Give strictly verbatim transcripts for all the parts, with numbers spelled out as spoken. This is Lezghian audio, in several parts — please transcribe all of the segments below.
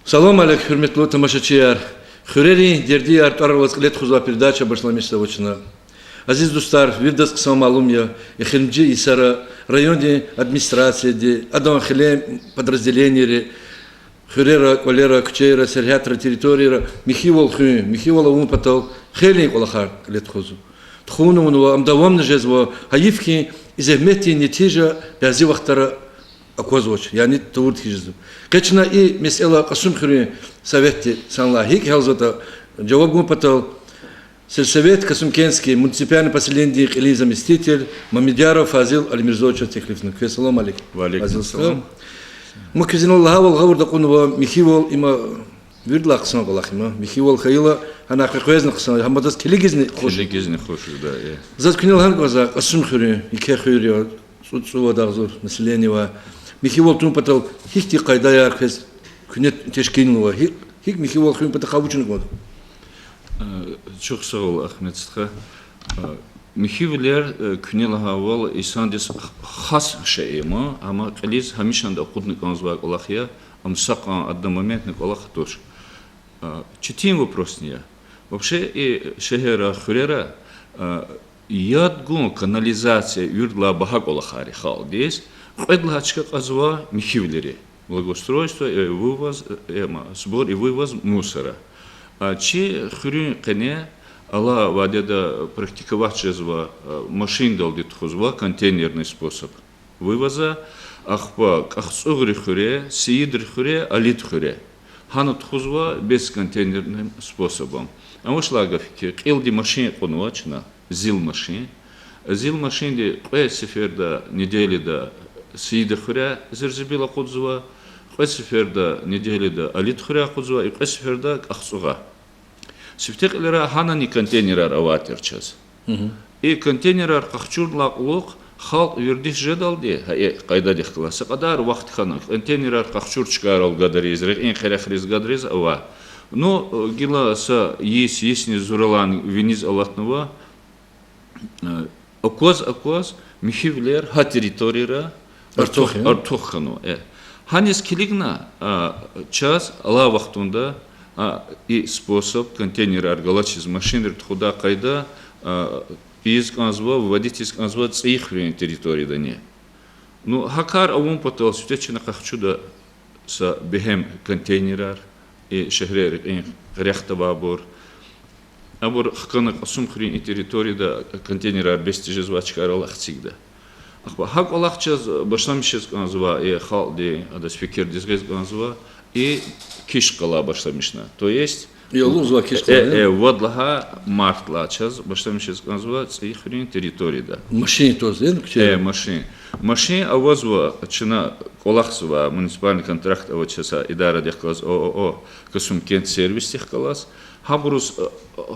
Салам алейк, гьуьрметлу тамашачияр! Хуьрерин дердияр тӀвар алаз кьиле тухузвай передача башламишзава чна. Азиз дустар, виридаз хъсан малум я, эхиримжи йисара райондин администрацияди, адан хиле подразделенийри, хуьрера, кӀвалера, куьчейра, сергьятра, территорияра михьивал хуьн, михьивал авун патал хейлин кӀвалахар кьиле тухузва. Тухун авунва, ам давамни жезва, гьайиф хьи, и зегьметдин нетижа бязи вахтара аквазвач, яни тавурди хьиз жезва. Къе чна и месэла Кьасумхуьруьн советди санлай гьикӀ гьялзаватӀа жаваб гун патал, сельсовет Касумкентский муниципальный поселенидин кьилин заместитель Мамедьяров Фазил Алимирзоевичаз теклифна. Квез салам алейк. Ва алейкум салам. Ма квез инал лагьайвал гъавурда кьунва, михьивал им виридалай хъсан кӀвалах я, михьивал хьайила, гьана къекъвезни хъсан, гьам адаз килигизни хуш. Килигизни хуш жеда, э. Заз куьне лагьана кӀанзава, Кьасумхуьруьн, еке хуьр я, цӀу-, цӀувад агъзур население авай, михьивал тун патал гьихьтин къайдаяр квез куьне тешкилнава, гьи-, гьикӀ михьивал хуьн патахъай вуч авуна кӀанда? Э, чухсагъул, Ахмед стха. Э, михьивилер, э, куьне лагьайвал, инсандиз х-, хас шей я, амма кьилиз гьамишанда акъудна кӀанзавай кӀвалах я, ам са кьван одномоментный кӀвалах туш. Э, четин вопросни я. Вообще, и шегьерра, хуьрера, э, яд гун канализация, виридалай багьа кӀвалахар я халкьдиз, кьвед лагьай чка кьазва михьивилери. Благоустройство, э, вывоз, э, ма, сбор и вывоз мусора. А чи хуьруьн къене алай вадеда практиковать жезва, э, машиндалди тухузва, контейнерный способ вывоза, ахпа КӀахцӀугъри хуьре, Сийидри хуьре, Алид хуьре. Гьана тухузва бесконтейнерным способом. Авачлагафики, кьилди машин кьунва чна, зил машин. Зил машинди кьве сеферда неделяда Сийида хуьре зерзибил акъудзава, кьве сеферда неделяда Алид хуьре акъудзава, и кьве сеферда КӀахцӀугъа. Сифте кьилера гьанани контейнерар авай тир чаз. И контейнерар къахчурдалай кьулухъ халкь вердиш жедалди, гьа и къайдадихъ галаз са кьадар вахт хьана, контейнерар къахчур чкайрал гадариз, рекьин къерехриз гадариз ава. Ну, гила са йис, йисни зуралай виниз алатнава, акваз-акваз михьивилер гьа территорияра артух, артух хьанва. Гьаниз килигна, чаз алай вахтунда и способ, контейнерар галачиз машинри тухудай къайда, ийиз кӀанзава, вводить ийиз кӀанзава ЦӀийи хуьруьн территориядани. Ну, гьа кар авун патал сифте чна къахчуда са бегьем контейнерар, и шегьре рекьин къерехда авайбур. Абур хкана Кьасумхуьруьн и территорияда контейнерар бес тежезвай чкайрал эцигда. Ахпа гьа кӀвалах чаз башламишиз кӀанзава, и халкьди адаз фикирдиз гъиз кӀанзава, и киш къалай башламишна. То есть, вад лагьай мартлай чаз башламишиз кӀанзава ЦӀийи хуьруьн территорияда. Машин таз, э, машин. Машин авазва, чна кӀвалахзава, муниципальный контракт ава чаз а идарадихъ галаз, ООО Касумкент сервисдихъ галаз. Гьабуруз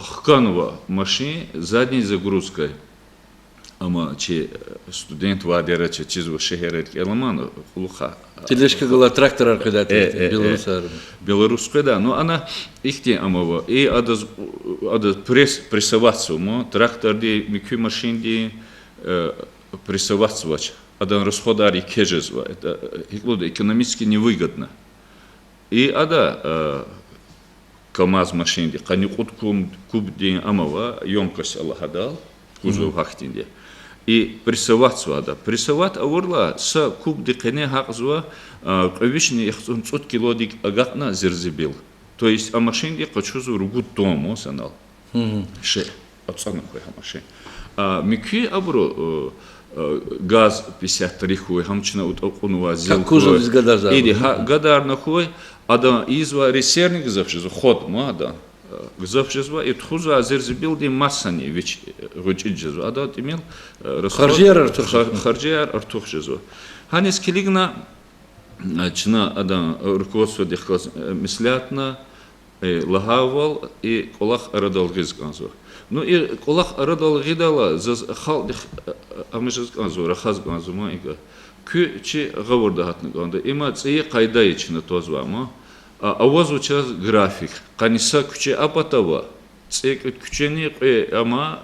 хканва машин задней загрузкай. Амма чи студент ваъдера чаз чизва шегьерра кӀелман кьулухъ. Тележка галай тракторар къведай тир, белорусар. Белорус къведа, ну ана ихьтин ама ава. И адаз, адаз пресс, прессоватьзава ма, тракторди, муькуь машинди прессоватьзавач. Адан расходар еке жезва. Это, гьикӀ лугьуда, экономически невыгодно. И ада КамАЗ машинди, къанни кьуд куб-, кубдин ама ава, ёмкость лагьадал, кузов гьахьтинди. И прессоватьзава ада. Прессовать авурла, са кубдин къене гьакьзава кьве вишни яхцӀурни цӀуд килодик агакьна зерзибил. То есть а машинди къачузва ругуд тонн ма санал. Ше, ацӀана хьуй гьа машин. А муькуь абуру, ГАЗ пятьдесят три хьуй, гьам чна утӀа кьунва, зил хьуй. Иди гьа гадарна хьуй, адан ийизвай резервный гзаф жезва, ход ма адан гзаф жезва, и тухузвай зерзибилди масани вич гъвечӀиди жезва. Адан тӀимил харжияр артух жезва. Гьаниз килигна, чна адан руководстводихъ галаз меслятна, лагьайвал, и кӀвалах арадал гъиз кӀанзава. Ну, и кӀвалах арадал гъидайла заз халкьдихъ ама жез кӀанзава, рахаз кӀанзава ма икӀ. Куь чи гъавурда гьатна кӀанда. Има ЦӀийи къайда я чна твазвай ма. Авазва чаз график. Къанни са куьче а пата ава, ЦӀекӀуьд куьчени, кьве ама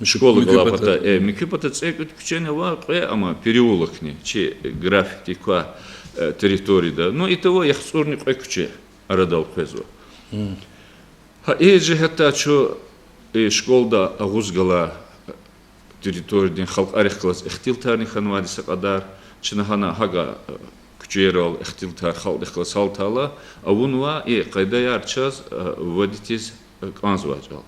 школа галай пата, э, муькуь пата ЦӀекӀуьд куьчени ава, кьве ама переулокни чи графикдик квай территорияда. Ну, итава яхцӀурни кьве куьче. арадал къвезва. Гьа и жигьетдай чун, э, школада агъуз галай территориядин халкьарихъ галаз ихтилатарни хьанвайди са кьадар, чна гьана гьакӀа, э, куьчейрал ихтилатар халкьдихъ галаз гьалтайла, авунва и къайдаяр чаз, э, вводитьиз, э, кӀанзавай чӀал.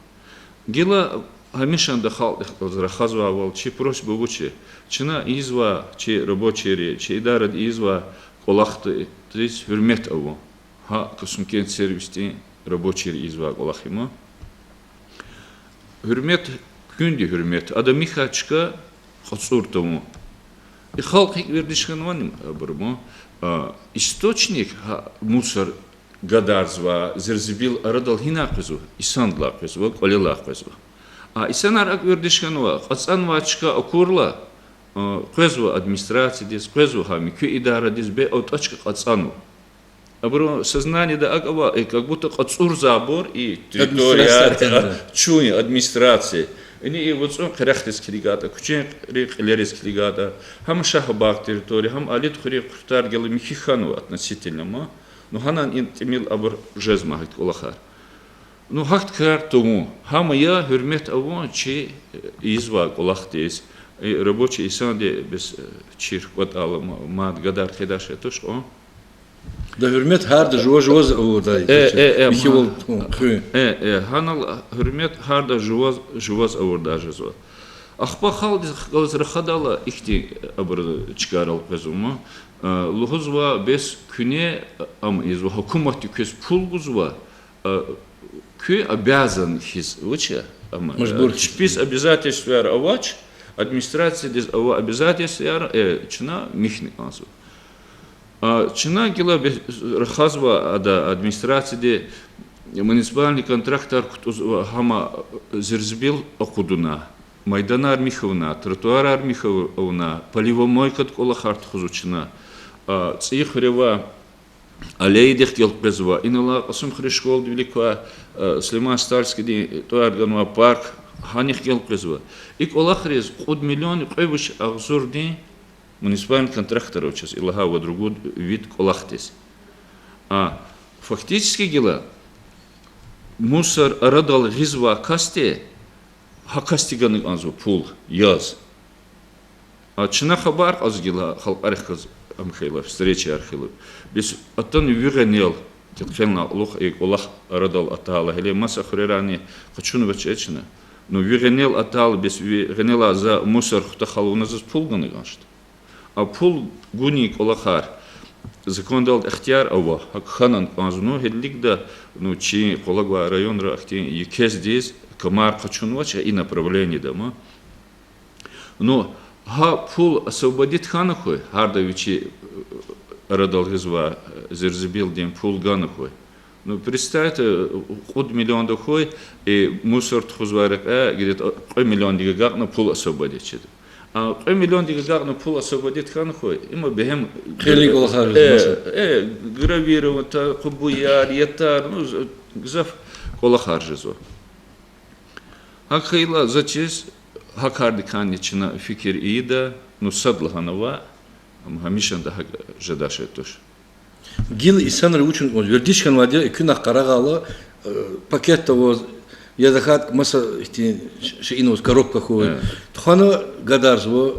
Гила гьамишанда халкьдихъ галаз рахазвайвал чи просьба вуч я? Чна ийизвай, чи рабочийри, чи идарада ийизвай кӀвалахдиз гьуьрмет авун. Гьа Касумкент сервисдин рабочийри ийизвай кӀвалах я ман. Гьуьрмет, куьнди гьуьрмет, ада михьай чка кьацӀур тавун. И халкь гьикӀ вердиш хьанвани абуру ман, а, источник, гьа мусор гадарзавай зирзибил арадал гьинай къвезва, инсандилай къвезва, кӀвалелай къвезва. А инсанар акӀ вердиш хьанва, кьацӀанвай чка акурла, а, къвезва администрациядиз, къвезва гьа муькуь идарадиз, бес атӀа чка кьацӀанва. Абурун сознаниеда акӀ ава, э, как будто кьацӀурзавайбур и территория, администрация, чун я, администрация. Ина и вацӀун къерехдиз килигайтӀа, куьчейрин кьилериз килигайтӀа, гьам Шагьбагъ территория, гьам Алидхуьруьн Куртаргела михьи хьанва относительно ман. Ну, гьанани тӀимил абур жезма гьахьтин кӀвалахар. Ну, гьахьтин кар тавун, гьам я гьуьрмет авун чи, э, ийизвай кӀвалахдиз. Э, рабочий инсанди бес, э, чир кӀватӀайла ма-, мад гадар хъийидай шей туш кьван. Да гьуьрмет гьарда жува-жуваз авурдай, э, э, э, михьивал тун, хуьн. Э, э, гьанал гьуьрмет гьарда жуваз, жуваз авурдай жезва. Ахпа халкьдихъ галаз рахадайла ихьтин абур чкайрал къвезва ман. Э, лугьузва бес куьне, ам ийизва, гьукуматди квез пул гузва, э, куьн обязан хьиз, вуч я, ам, э, мажбур хьиз, чпиз обязательствояр авач, администрациядиз авай обязательствояр, э, чна михьна кӀанзава. А, чна гила бе-, рахазва ада администрацияди, муниципальный контрактар кутӀузва гьам зирзибил акъудуна, майданар михьна авуна, тротуарар михьна авуна, поливомойкадин кӀвалахар тухузва чна, а, ЦӀийи хуьре авай аллеядихъ гелкъвезва, инал Кьасумхуьруьн школадин вилик квай, а, Сулейман Стальскийдин тӀвар ганвай парк, гьанихъ гелкъвезва. И кӀвалахриз кьуд миллион кьве виш агъзурдин муниципальный контрактар ава чаз, и лагьай вад-ругуд вид кӀвалахдиз. А фактически гила мусор арадал гъизвай касди, гьа касди гана кӀанзава пул яз. А чна хабар кьаз гила халкьарихъ галаз ам хьайила, встречаяр хьайила. Бес атана ви гъенел, тилкьенлай кьулухъ и кӀвалах арадал атайла, гьеле маса хуьрерани къачунвач чна. Ну, ви гъенел атайла, бес ви гъенелай за мусор хутахайла вуна заз пул гана кӀанзавач. А пул гунин кӀвалахар закондалди ихтияр ава, гьакӀ хьана кӀанзава, ну, гьелелигда, ну, чи къвалав гвай районра ахьтин екездиз камар къачунвач и направлениеда ман. Ну, гьа пул освободить хьана хьуй, гьарда вичи, э, арадал гъизвай, э, зирзибилдин пул гана хьуй. Ну, представьте, э, кьуд миллионда хьуй, э, мусор тухузвай рекье где-то кьве миллиондик агакьна пул освободить жеда. А кьве миллиондик агакьна пул освободить хьана хьуй, има бегьем, э, гравировать, къубуяр, ятар, ну, з-, гзаф кӀвалахар жезва. ГьакӀ хьайила, за чиз, гьа кардикайни чна фикир ийида, ну, сад лагьана ава, ам гьамишанда гьакӀ жедай шей туш. Гила инсанри вуч авуна кӀанзава, вердиш хьанвайди я, экуьнахъ къарагъайла, э, пакетда аваз, я захат маса ихьтин ш-, шейинаваз, коробка хьуй. Тухвана гадарзава,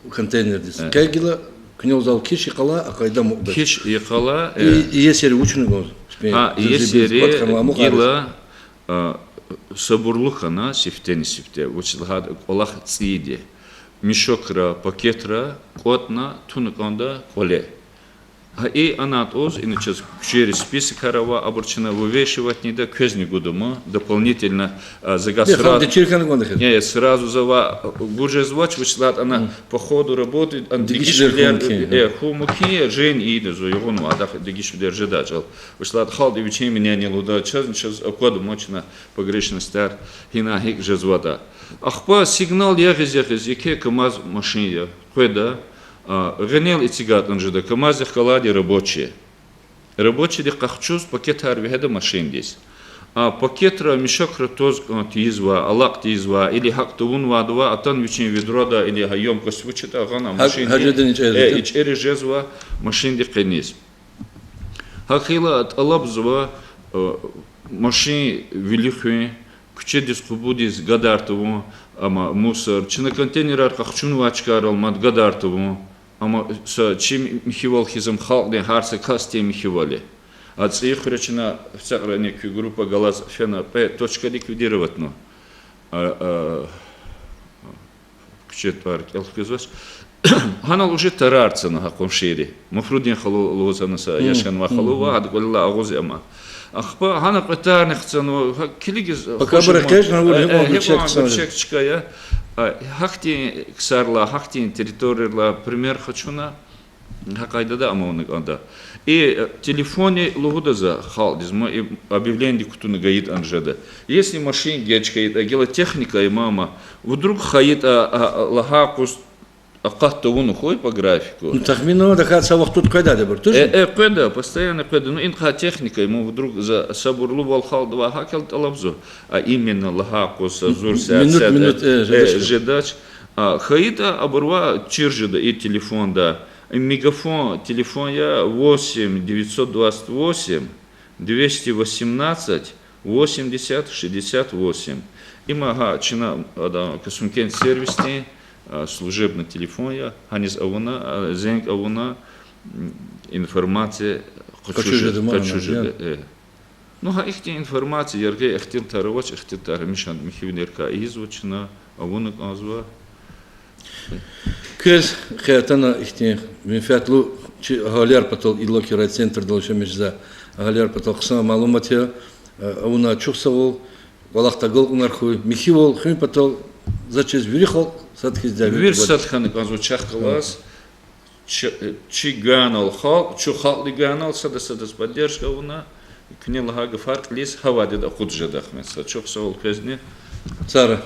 э, контейнердиз. Къе гила куьне лугьузвайвал киш йикъалай, а къайда мукьдач. Киш йикъалай, э. И иесери вуч авуна кӀанзава? Гьа, иесери гила, а, сабурлу хьана сифтени-сифте, вучиз лагьайтӀа кӀвалах цӀийиди. Мешокра, пакетра кӀватӀна туна кӀанда кӀвале. Гьа и анатӀуз, ина чаз куьчейри списокар ава, абур чна вывешивать ийида, квезни гуда ман, дополнительно, а, загаз сразу, э, сразу завай гуз жезвач, вучиз лагьайтӀа ана по ходу работы, ана дегишвилер, э, хьун мумкин я, жени ийида зун, югъунва адахъ дегишвилер жедай чӀал. Вучиз лагьайтӀа халкьди вичин мнение лугьуда, чазни чаз аквада ман чна погрешностяр гьина гьикӀ жезватӀа. Ахпа сигнал ягъиз-ягъиз, еке КамАЗ машин я, къведа, а, гъенел эцигайтӀани жеда, КамАЗдихъ галайди рабочий. Рабочийди къахчуз пакетар вегьеда машиндиз. А пакетра, мешокра тваз кӀан тийизвай, алакь тийизвай, или гьакӀ тавунвайди ава, атана вичин ведрода, или гьа ёмкость вуч ятӀа гъана машиндиз, э, ичӀери жезва машиндихъ къениз. ГьакӀ хьайила тӀалабзава, э, машин вилик хуьн, куьчедиз, къубудиз гадар тавун, амма мусор, чна контейнерар къахчунвай чкайрал мад гадар тавун, амма са чи михьивал хьиз ам халкьдин гьар са касдин михьивал я. А ЦӀийи хуьре чна гьуьцӀакьрани куь группа галаз фена кьве точка ликвидироватьна. А, а, куьче тӀвар кӀел хквезвач. Гьанал уже тарар цана гьа къуншийри. Муфрудин халу лугьуз гьана са яш хьанвай халу ва гьада кӀвалелай агъуз я ам. Ахпа гьана кьве тарни хцанва, гьа килигиз. Пока хуш бара ама, кьежна, вур э, э, гьикьван гьикьван гьикьван гьана гьана чек чкая. А, гьахьтин ксарилай, гьахьтин территориярилай пример къачуна. Гьа къайдада ам авуна кӀанда. И, э, телефонни лугьуда за халкьдиз, ма и объявленидик кутуна гайитӀани жеда. Если машин геж хьайитӀа, гила техника я ман, вдруг хьайитӀа, а, а, лагьай къуз акъат тавуна хьуй по графику. Ну, тахминан, тахьайтӀа са вахтунда къведайдабур, туш? Э, э, къведа, постоянно къведа. Ну, инихъай техника я ман, вдруг за сабурлувал халкьдивай гьакӀ тӀалабзава. А именно лагьай къуз, са зур сят, минут, сят, минут, э, э, жедач. Жедач. А, хьайитӀа абурувай чир жеда и телефонда. Мегафон телефон я, восемь девятьсот двадцать восемь двести восемнадцать восемьдесят шестьдесят восемь. Има гьа чна, ада, Касумкент сервисдин, а, служебный телефон я, гьаниз авуна, а, зенг авуна, м, информация къачуз жеда, къачуз жеда, э. Ну, гьа ихьтин информация, яргъи ихтилатар авач, ихтилатар гьамиша михьивилерикай ийизва чна, авуна кӀанзава. Квез хъел атана ихьтин менфятлу чи агьалияр патал, иллаки райцентрдал яшамиш жезвай агьалияр патал хъсан малумат я, э, авуна чухсагъул, кӀвалахда агалкьунар хьуй, михьивал хуьн патал, за чиз вири халкь сад хьиз дяве. Вири сад хьана кӀанзава чахъ галаз. Чи, чи гуьгъуьнал халкь, чун халкьдин гуьгъуьнал сада-садаз поддержка авуна, куьне лагьай гафар кьилиз гьавайда акъудиз жеда, Ахмед стха. Чухсагъул квезни. Сара.